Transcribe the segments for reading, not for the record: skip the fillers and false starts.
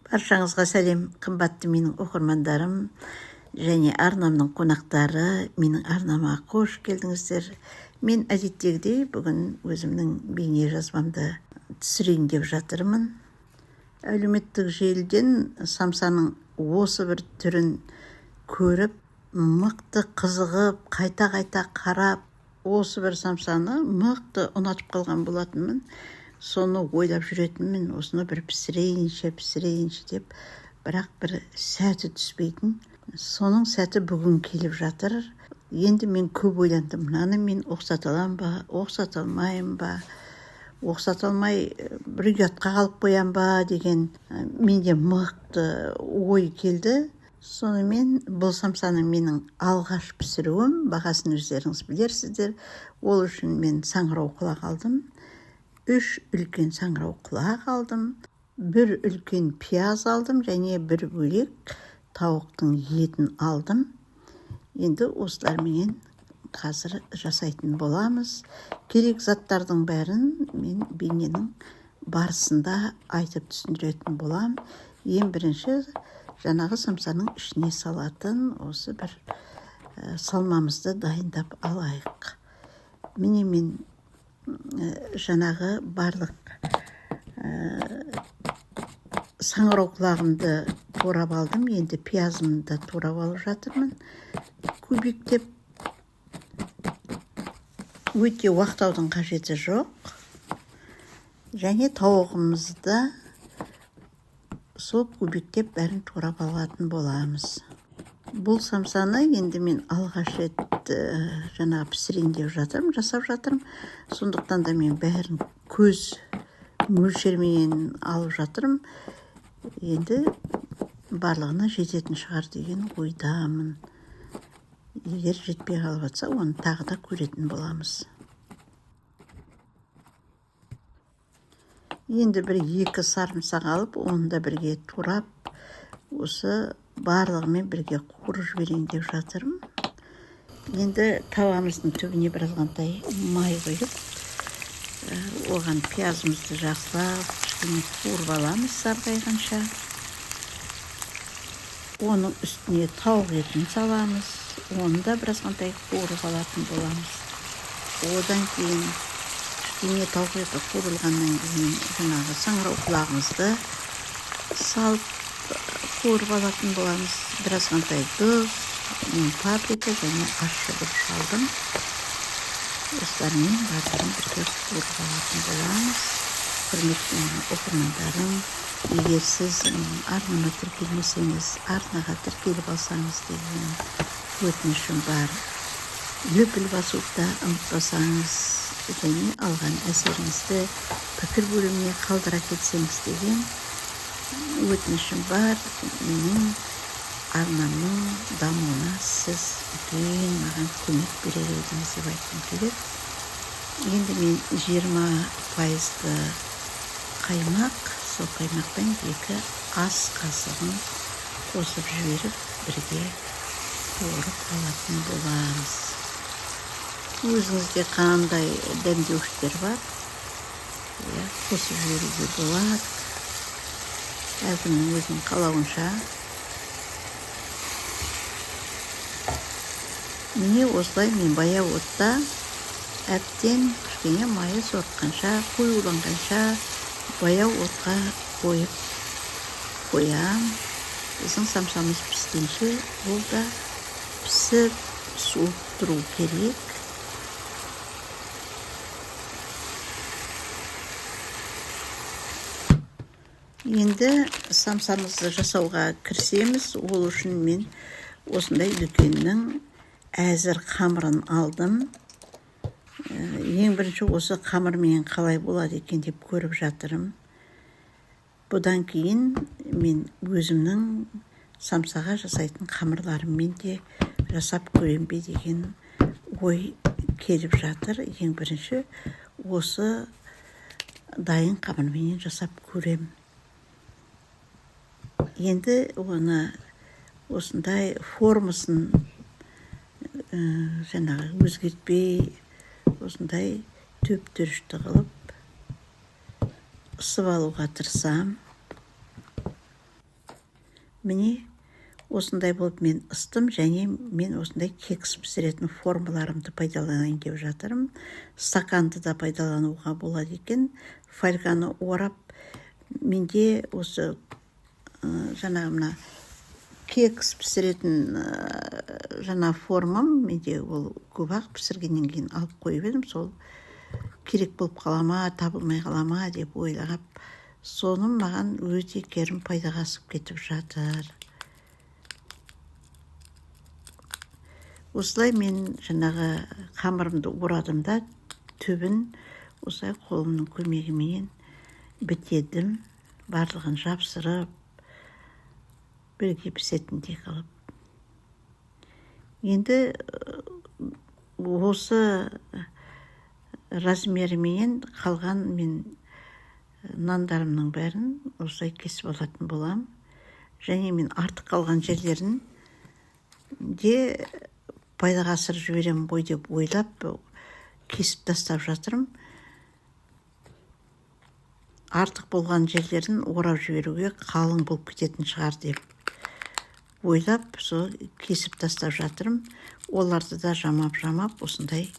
Баршаңызға сәлем, қымбатты менің оқырмандарым және арнамның қонақтары, менің арнама қош келдіңіздер. Мен әдеттегідей бүгін өзімнің бейне жазбамды түсірейін деп жатырмын. Әлеуметтік желіден самсаның осы бір түрін көріп, мықты қызығып, қайта-қайта қарап, осы бір самсаны мықты ұнатып қалған болатынмын. Соны ойлап жүретінмін, осыны бір пісірейінші, пісірейінші деп, бірақ бір сәті түспейтін. Соның сәті бүгін келіп жатыр. Енді мен көп ойландым, мынаны мен ұқсата аламын ба, ұқсата алмаймын ба, ұқсата алмай бір ұятқа қалып қоям ба деген менде мықты ой келді. Сонымен бұл самсаны менің алғаш пісіруім, бағасын өздеріңіз білерсіздер. Ол үшін мен саңырауқұлақ алдым. 3 үлкен саңырауқұлақ алдым, 1 үлкен пияз алдым және 1 бөлек тауықтың етін алдым. Енді осыларменен қазір жасайтын боламыз. Керек заттардың бәрін мен бейненің барысында айтып түсіндіретін болам. Ең бірінші жаңағы самсаның ішіне салатын осы бір салмамызды дайындап алайық. Міне мен жаңағы барлық саңырауқұлағымды турап алдым. Енді пиязымды да турап алып жатырмын кубиктеп. Өте уақтаудың қажеті жоқ. Және тауығымызды сол кубиктеп бәрін турап алатын боламыз. Бұл самсаны енді мен алғаш рет жаңағы пісірейін деп жатырмын, жасап жатырмын. Сондықтан да мен бәрін көз мөлшермен алып жатырмын. Енді барлығына жететін шығар деген ойдамын. Егер жетпей қалып жатса, оны тағы да көретін боламыз. Енді бір 2 сарымсақ алып, оны да бірге турап, осы барлығымен бірге қуырып жіберейін деп жатырмын. Енді табамыздың түбіне бір азғантай май құйып, оған пиязымызды жақсылап кішкене қуырып аламыз сарғайғанша. Оның үстіне тауық етін саламыз, оны да бір азғантай қуырып алатын боламыз. Одан кейін кішкене тауық еті қуырылғаннан кейін жаңағы саңырауқұлағымызды салып қуырып алатын боламыз. Бір азғантай тұз, мен паприка және ащы бұрыш алдым. Осылармен барлығын бірге қуырып алатын боламыз. Құрметті менің оқырмандарым, егер сіз менің арнама тіркелмесеңіз, арнаға тіркеліп алсаңыз деген өтінішім бар. Лүпіл басуды да ұмытпасаңыз және алған әсеріңізді пікір бөліміне қалдыра кетсеңіз деген өтінішім бар. Менің арнамның дамуына сіз үлкен маған көмек берер едіңіз деп айтқым келеді. Енді мен 20% қаймақ, сол қаймақтан 2 ас қасығын қосып жіберіп, бірге қуырып алатын боламыз. Өзіңізде қандай дәмдеуіштер бар, қосып жіберуге болады. Әркімнің өзінің қалауынша. Міне осылай мен баяу отта әбден кішкене майы сорыққанша, қоюланғанша баяу отқа қойып қоям. Біздің самсамыз піскенше ол да пісіп суып тұру керек. Енді самсамызды жасауға кірісеміз. Ол үшін мен осындай дүкеннің әзір қамырын алдым. Ең бірінші осы қамырмен қалай болады екен деп көріп жатырмын. Бұдан кейін мен өзімнің самсаға жасайтын қамырларыммен де жасап көрем бе деген ой келіп жатыр. Ең бірінші осы дайын қамырменен жасап көрем. Енді оны осындай формасын жаңағы өзгертпей, осындай төп-түрішті қылып ысып алуға тырысам. Міне, осындай болып мен ыстым және мен осындай кекс пісіретін формаларымды пайдаланайын деп жатырмын. Стаканды да пайдалануға болады екен. Фольганы орап, менде осы жаңағы мына кекс пісіретін жаңа формам менде, ол көп-ақ пісіргеннен кейін алып қойып едім. Сол керек болып қала ма, табылмай қала ма деп ойлап, соны маған өте керім пайдаға асып кетіп жатыр. Осылай мен жаңағы қамырымды орадым да, түбін осылай қолымның көмегіменен бітедім, барлығын жапсырып, бірге пісетіндей қылып. Енді осы размеріменен қалған мен нандарымның бәрін осылай кесіп алатын болам. Және мен артық қалған жерлерін де пайдаға асырып жіберемін ғой деп ойлап кесіп тастап жатырмын. Артық болған жерлерін орап жіберуге қалың болып кететін шығар деп ойлап, сол кесіп тастап жатырмын. Оларды да жамап-жамап осындай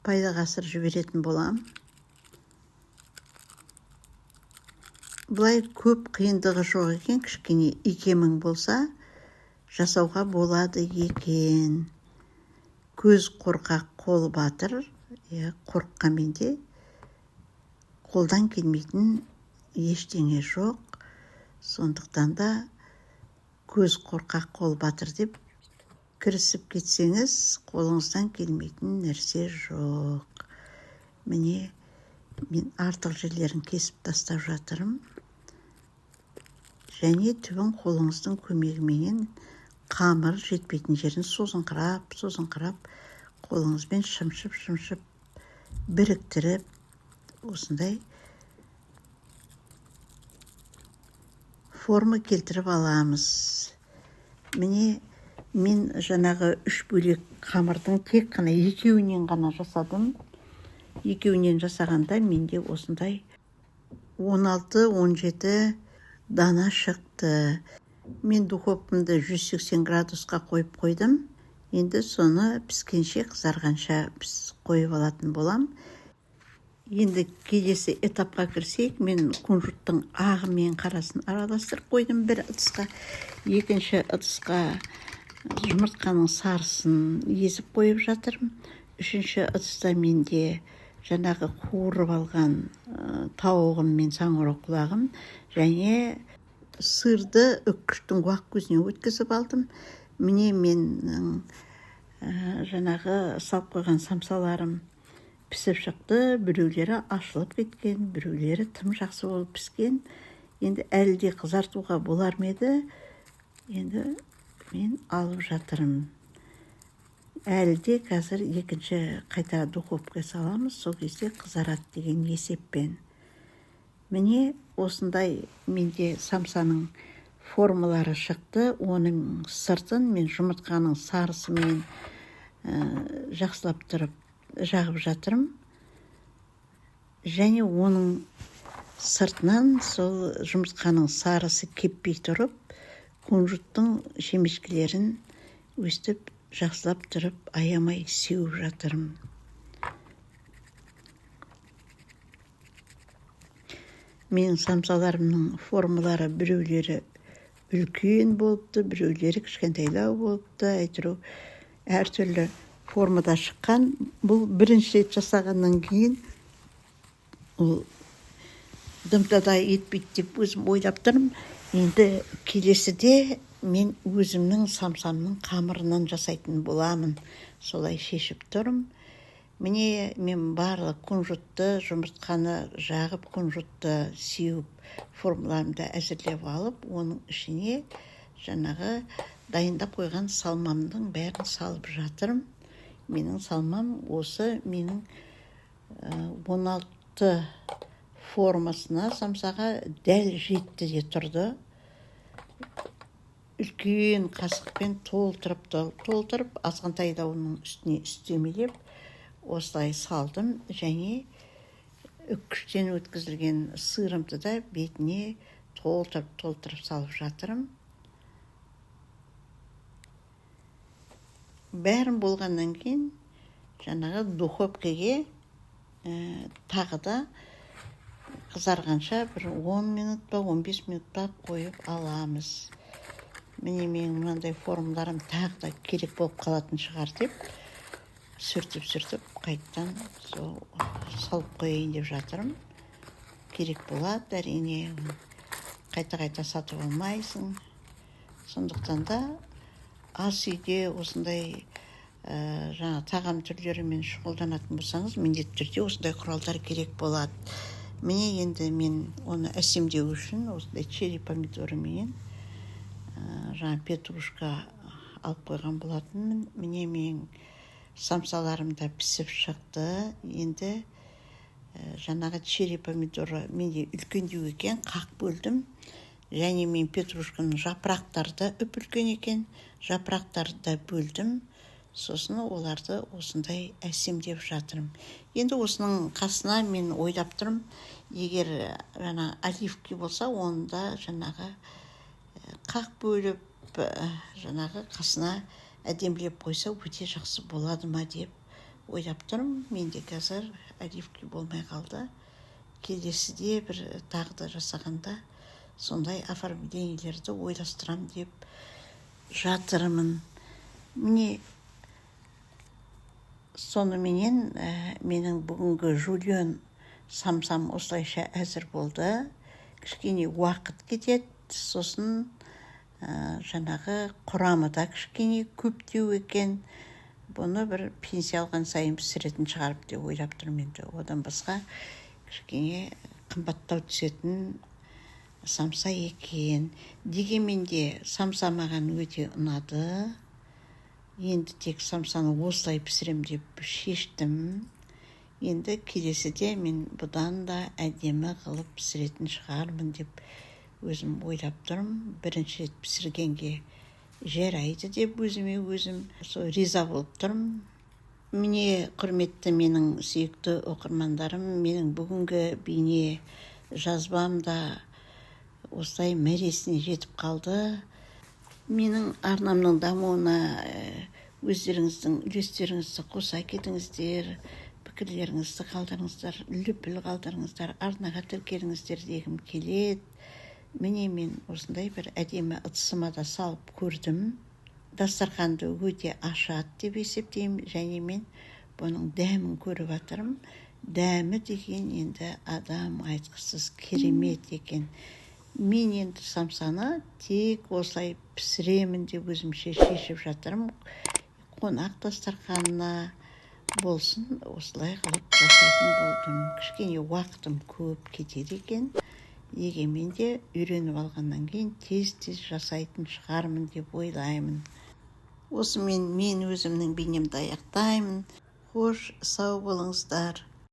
пайдаға асырып жіберетін болам. Былай көп қиындығы жоқ екен, кішкене икемің болса жасауға болады екен. Көз қорқақ, қол батыр. Қорыққанмен де қолдан келмейтін ештеңе жоқ. Сондықтан да көз қорқақ, қол батыр деп кірісіп кетсеңіз, қолыңыздан келмейтін нәрсе жоқ. Міне, мен артық жерлерін кесіп тастап жатырмын. Және түбін қолыңыздың көмегіменен қамыр жетпейтін жерін созыңқырап, созыңқырап, қолыңызбен шымшып, шымшып біріктіріп, осындай форма келтіріп аламыз. Міне, мен жаңағы 3 бөлек қамырдың тек қана екеуінен ғана жасадым. Екеуінен жасағанда менде осындай 16-17 дана шықты. Мен духовкамды 180 градусқа қойып қойдым. Енді соны піскенше, қызарғанша қойып алатын болам. Енді келесі этапқа кірсек, мен кунжуттың ағы мен қарасын араластырып қойдым бір ыдысқа. Екінші ыдысқа жұмыртқаның сарысын езіп қойып жатырмын. Үшінші ыдыста менде жаңағы қуырып алған тауығым мен саңырауқұлағым және сырды үккіштің уақ көзіне өткізіп алдым. Міне, менің жаңағы салып қойған самсаларым пісіп шықты. Біреулері ашылып кеткен, біреулері тым жақсы болып піскен. Енді әлі де қызартуға болар ма еді? Енді мен алып жатырмын. Әлі де қазір екінші қайта духовкаға саламыз, сол кезде қызарады деген есеппен. Міне, осындай менде самсаның формалары шықты. Оның сыртын мен жұмыртқаның сарысымен жақсылап тұрып жағып жатырмын. Және оның сыртынан сол жұмыртқаның сарысы кеппей тұрып, кунжуттың шемішкелерін өстіп жақсылап тұрып аямай сеуіп жатырмын. Менің самсаларымның формалары біреулері үлкен болыпты, біреулері кішкентайлау болыпты, әйтеуір әртүрлі формада шыққан. Бұл бірінші рет жасағаннан кейін ол дымда да етпейді деп өзім ойлап тұрмын. Енді келесіде мен өзімнің самсамның қамырынан жасайтын боламын. Солай шешіп тұрмын. Міне, мен барлық кунжутты, жұмыртқаны жағып, кунжутты сеуіп, формаларымды әзірлеп алып, оның ішіне жаңағы дайындап қойған салмамның бәрін салып жатырмын. Менің салмам осы менің 16 формасына самсаға дәл жетті де тұрды. Үлкен қасықпен толтырып, толтырып, азғантай да оның үстіне үстемелеп осылай салдым. Және үккіштен өткізілген сырымды да бетіне толтырып, толтырып салып жатырмын. Бәрін болғаннан кейін жаңағы духовкаге тағы да қызарғанша бір 10 минут па, 15 минут па қойып аламыз. Міне, менің мынандай формаларым тағы да керек болып қалатын шығар деп, сүртіп сүртіп қайттан сол салып қояйын деп жатырмын. Керек болады, әрине, қайта қайта сатып алмайсың. Сондықтан да ас үйде осындай жаңа тағам түрлерімен шұғылданатын болсаңыз, міндетті түрде осындай құралдар керек болады. Міне, енді мен оны әсемдеу үшін осындай черри помидорыменен жаңа петрушка алып қойған болатынмын. Міне, менің самсаларым да пісіп шықты. Енді жаңағы черри помидоры менде үлкендеу екен, қақ бөлдім. Және мен петрушканың жапырақтары да үп үлкен екен, жапырақтарды да бөлдім. Сосын оларды осындай әсемдеп жатырмын. Енді осының қасына мен ойлап тұрмын, егер жаңа оливки болса, онда жаңағы қақ бөліп, жаңағы қасына әдемілеп қойса, өте жақсы болады ма деп ойлап тұрмын. Менде қазір оливки болмай қалды. Келесіде бір тағы да жасағанда сондай оформлениелерді ойластырам деп жатырмын. Міне, соныменен менің бүгінгі жульен самсам осылайша әзір болды. Кішкене уақыт кетеді, сосын жаңағы құрамы да кішкене көптеу екен. Бұны бір пенсия алған сайын пісіретін шығарып деп ойлап тұрмын. Енді одан басқа кішкене қымбаттау түсетін самса екен. Дегенмен де самса маған өте ұнады. Енді тек самсаны осылай пісірем деп шештім. Енді келесіде мен бұдан да әдемі қылып пісіретін шығармын деп өзім ойлап тұрмын. Бірінші рет пісіргенге жарайды деп өзіме өзім сол риза болып тұрмын. Міне, құрметті менің сүйікті оқырмандарым, менің бүгінгі бейне жазбам да осылай мәресіне жетіп қалды. Менің арнамның дамуына өздеріңіздің үлестеріңізді қоса кетіңіздер, пікірлеріңізді қалдырыңыздар, лүпіл қалдырыңыздар, арнаға тіркеліңіздер дегім келеді. Міне, мен осындай бір әдемі ыдысыма да салып көрдім. Дастарханды өте ашады деп есептеймін. Және мен бұның дәмін көріп жатырмын. Дәмі деген енді адам айтқысыз керемет екен. Мен енді самсаны тек осылай пісіремін деп өзімше шешіп жатырмын. Қонақ дастарханына болсын, осылай қылып жасайтын болдым. Кішкене уақытым көп кетеді екен, дегенмен де үйреніп алғаннан кейін тез тез жасайтын шығармын деп ойлаймын. Осымен мен өзімнің бейнемді аяқтаймын. Қош, сау болыңыздар.